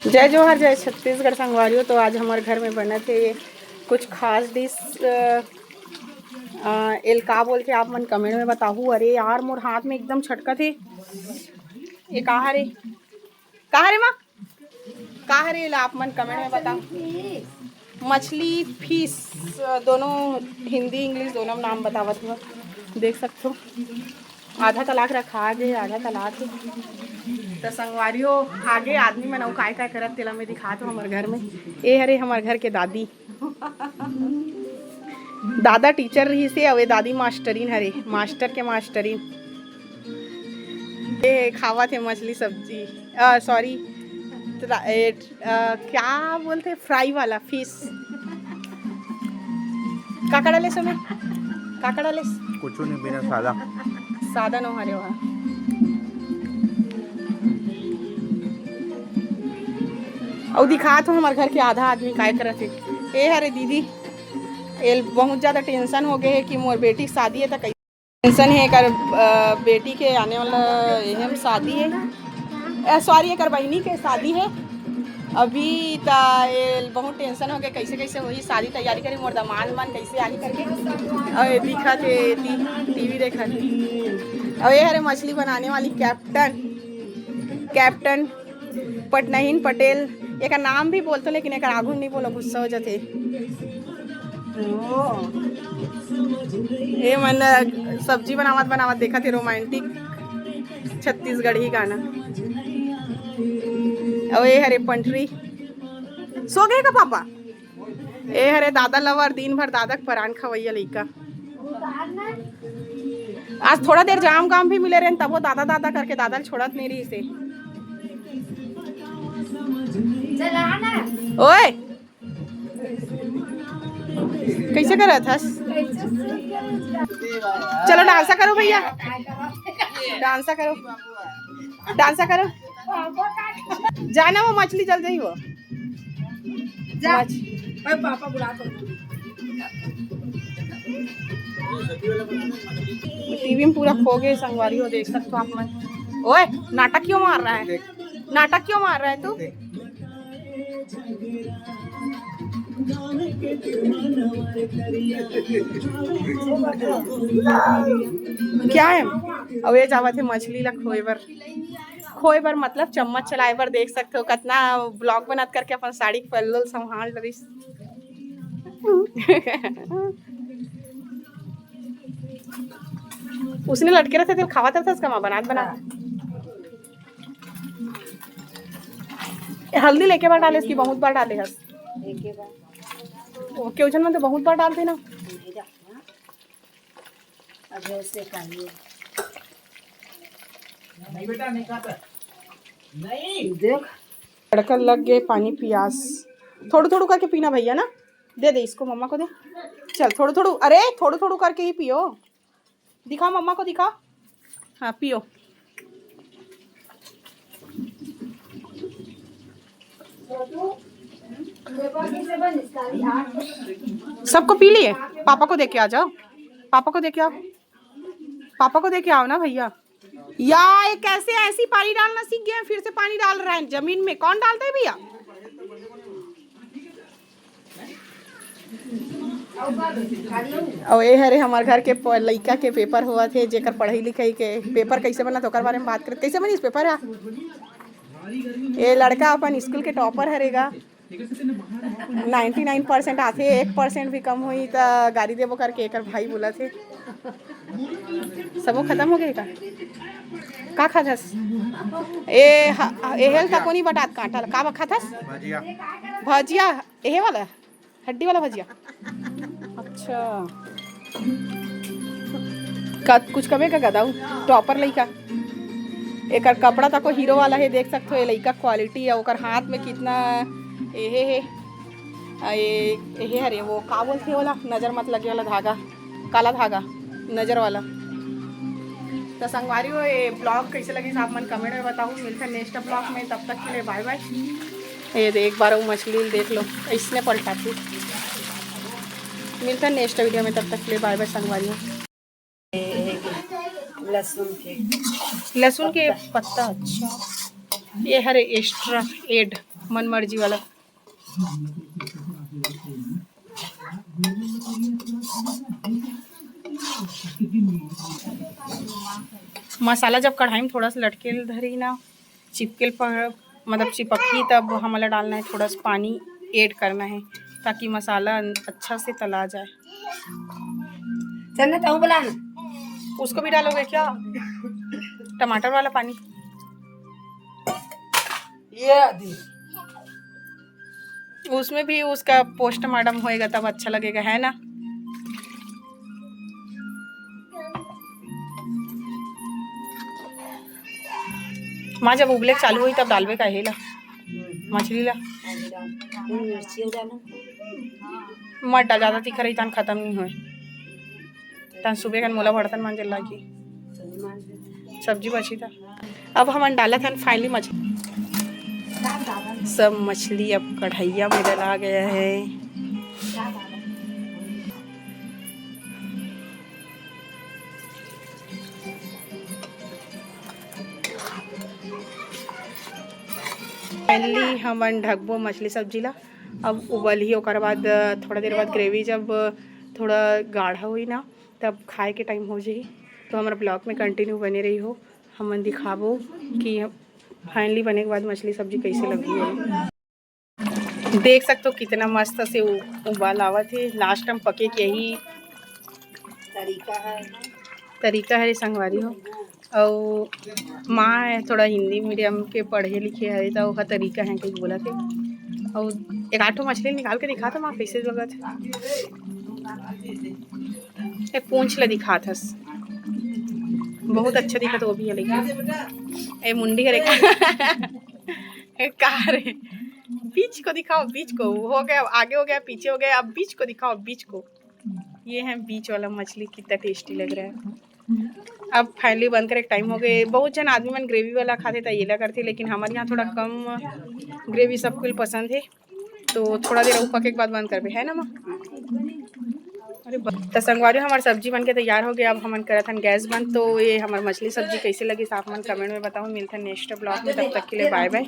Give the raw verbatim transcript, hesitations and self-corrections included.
जय जोहार, जय छत्तीसगढ़ संगवारी हो। तो आज हमर घर में बनत हे कुछ खास डिश। एल का बोलथे, आप मन कमेंट में बताहू। अरे यार, मोर हाथ में एकदम छटकत हे। ये का हरे, का हरे माँ, का हरे, एला आप मन कमेंट में बताहू। मछली, फिश, दोनों हिंदी इंग्लिश दोनों नाम बतावत हुआ, देख सकथो। आधा तलाक रखा गे, आधा तलाक हे। त संगवारी हो, आगे आदमी मन अउ काय काय करत, तेला मैं दिखात हूँ हमर घर में। ए हरे हमर घर के दादी। दादा टीचर रहिस हे, अउ ए दादी मास्टरीन हरे, मास्टर के मास्टरीन। ए खावत हे मछली सब्जी, सॉरी, क्या बोलथे, फ्राई वाला फिश। काका डालेस ओमे? काका डालेस? कुछ नहीं, बिना सादा। सादा नो हरे वहाँ। अउ दिखात हो हमर घर के आधा आदमी काय करत हे। ए हरे दीदी, एल बहुत ज्यादा टेंशन हो गए हे कि मोर बेटी के शादी हे त कैसे। टेंशन हे एकर, अ, बेटी के आने वाला एहे में शादी हे, अ, सॉरी, एकर बहिनी के शादी हे। अभी त ए बहुत टेंशन हो गए, कैसे कैसे होही शादी, तैयारी करी, मोर दामाद मन कैसे आही करके। अउ ए दिखत हे, टी-, टीवी देखत हे। अउ ए हरे मछली बनाने वाली कैप्टन, कैप्टन पटनहीन पटेल। एकर नाम भी बोलतो, लेकिन एकर आगू नहीं बोलो, गुस्सा हो जाथे। ए मन सब्जी बनावत बनावत देखत हे रोमांटिक छत्तीसगढ़ी गाना। अउ ए हरे पंटरी, सो गए का पापा? ए हरे दादा लवर, दिन भर दादा के परान खवैया लइका। आज थोड़ा देर जाम काम भी मिले रहे, तबो दादा दादा करके दादा ल छोड़त नहीं रहिस हे। ओए, कैसे करत हस? चलो डांसा करो भैया, डांसा करो, डांसा करो। जाना, वो मछली जल जाई वो। जा। मछ- अरे पापा बुला तो। टीवी में पूरा खो गए संगवारी हो, देख सकते हो आप मन। ओए, नाटक क्यों मार रहा है? नाटक क्यों मार रहा है तू? क्या है? अब ये जावत है मछली ला खोए बर, खोए बर मतलब चम्मच चलाए बर। देख सकते हो कितना ब्लॉग बनत करके अपन साड़ी के पल्लू ल संभाल डरिस। उसने लटके रहते थे, खावा था उसका माँ बनात बना। हल्दी लेके बार डाले इसकी, बहुत बार डाले हस। ओके, उजन मन तो बहुत बार डालते ना। अब ऐसे चाहिए। नहीं बेटा, नहीं खाता। नहीं। देख। तड़का लग गए, पानी पियास। थोड़ू थोड़ू करके पीना भैया ना, दे दे इसको, मम्मा को दे। चल थोड़ू थोड़ू, अरे थोड़ू थोड़ू करके ही पियो। दिखाओ मम्मा को, दिखाओ। हाँ, पियो। सबको पी लिए? पापा को देके आ जाओ, पापा को देके आओ, पापा को देके आओ ना भैया। या ये कैसे ऐसी पानी डालना सीख गया, फिर से पानी डाल रहा है जमीन में। कौन डालता है भैया? अउ ए हरे हमर घर के प-, लइका के पेपर होवत हे, जेकर पढ़ाई लिखाई के पेपर कैसे बनत, ओकर बारे में बात करत। कैसे बनिस पेपर हा? ए लड़का अपन स्कूल के टॉपर हरेगा, नाइंटी नाइन परसेंट आथे, एक परसेंट भी कम होई त गारी देबो करके एकर भाई बोलत हे। सबो खत्म हो गए का? का खाथस? ए ह-, ए हेल का कोनी बटात कांटा ला। का खाथस? भजिया। भजिया, एहे वाला? हड्डी वाला भजिया? अच्छा। का, कुछ कमे का गदाऊ? टॉपर लइका। एकर कपड़ा तको हीरो वाला हे, देख सकथो ये लइका क्वालिटी है, ओकर हाथ में कितना एहे हे। आ, ये, ये हरे, वो का बोलथे ओला, नजर मत लगे वाला धागा, काला धागा, नजर वाला। तो संगवारी हो, ये ब्लॉग कैसे लगिस आप मन कमेंट में बताओ। मिलते हैं नेक्स्ट ब्लॉग में, तब तक के लिए बाय बाय। ये दे, एक बार वो मछली देख लो, इसने पलटा थी। मिलते हैं नेक्स्ट वीडियो में, तब तक के लिए बाय बाय संगवारी हो। लहसुन के लहसुन के पत्ता। अच्छा, ये हरे एक्स्ट्रा एड। मन मर्जी वाला। मसाला जब कढ़ाई में थोड़ा सा लटके ल धरी ना, चिपके ल प-, मतलब चिपकही, तब हमला डालना है थोड़ा सा पानी, ऐड करना है, ताकि मसाला अन-, अच्छा से तला जाए। चन्ना, तहूँ बुला ना। उसको भी डालोगे क्या, टमाटर वाला पानी? ये दी। उसमें भी उसका पोस्टमार्टम होएगा, तब अच्छा लगेगा, है ना? माँ, जब उबले चालू होही, तब डालबे का हे ला, मछली ला। मिर्ची डालो। मत डाल, ज़्यादा तीखा रही, तहन खत्म नहीं होए। तहन सुबह कन मोला बर्तन मांजे लागी। सब्जी बची था। अब हमन डालत हन finally मछली। सब मछली अब कढ़ैया में डला गया है। Finally हमन ढकबो मछली सब्जी ला। अब उबलही, ओकर बाद थोड़ा देर बाद ग्रेवी जब थोड़ा गाढ़ा होही ना, तब खाए के टाइम हो जाही। तो हमर ब्लॉग में कंटिन्यू बने रही हो, हमन दिखाबो कि finally बने के बाद मछली सब्जी कैसे लगी है। देख सकते हो कितना मस्त से उ-, उबाल आवत है। लास्ट टाइम पके के यही तरीका है। तरीका है रे संगवारी हो। अउ माँ है, थोड़ा हिंदी मीडियम के पढ़े लिखे है, तो ओकर तरीका है कहीं बोला थे। अउ एक आध ठो मछली निकाल के दिखा था माँ, कैसे लगत है। एक पूंछ ला दिखा था, बहुत अच्छा दिखा, तो वो भी है लेकिन ए मुंडी हरे। ए, का रे, बीच को दिखाओ, बीच को। हो गया, आगे हो गया, पीछे हो गया, अब बीच को दिखाओ, बीच को। ये है बीच वाला मछली, कितना टेस्टी लग रहा है। अब finally बंद करे टाइम हो गए। बहुत जन आदमी मन ग्रेवी वाला खाथे, त ये ला करथे, लेकिन हमारे यहाँ थोड़ा कम ग्रेवी सबको पसंद है। तो थोड़ा देर अउ पके के बाद बंद करबे, है ना माँ? अरे ब-, त संगवारी, हमार सब्जी बन के तैयार हो गया। अब हमन करत हन गैस बंद। तो ये हमार मछली सब्जी कैसे लगी, आप मन कमेंट में बताओ। मिलते हैं नेक्स्ट ब्लॉग में, तब तक के लिए बाय बाय।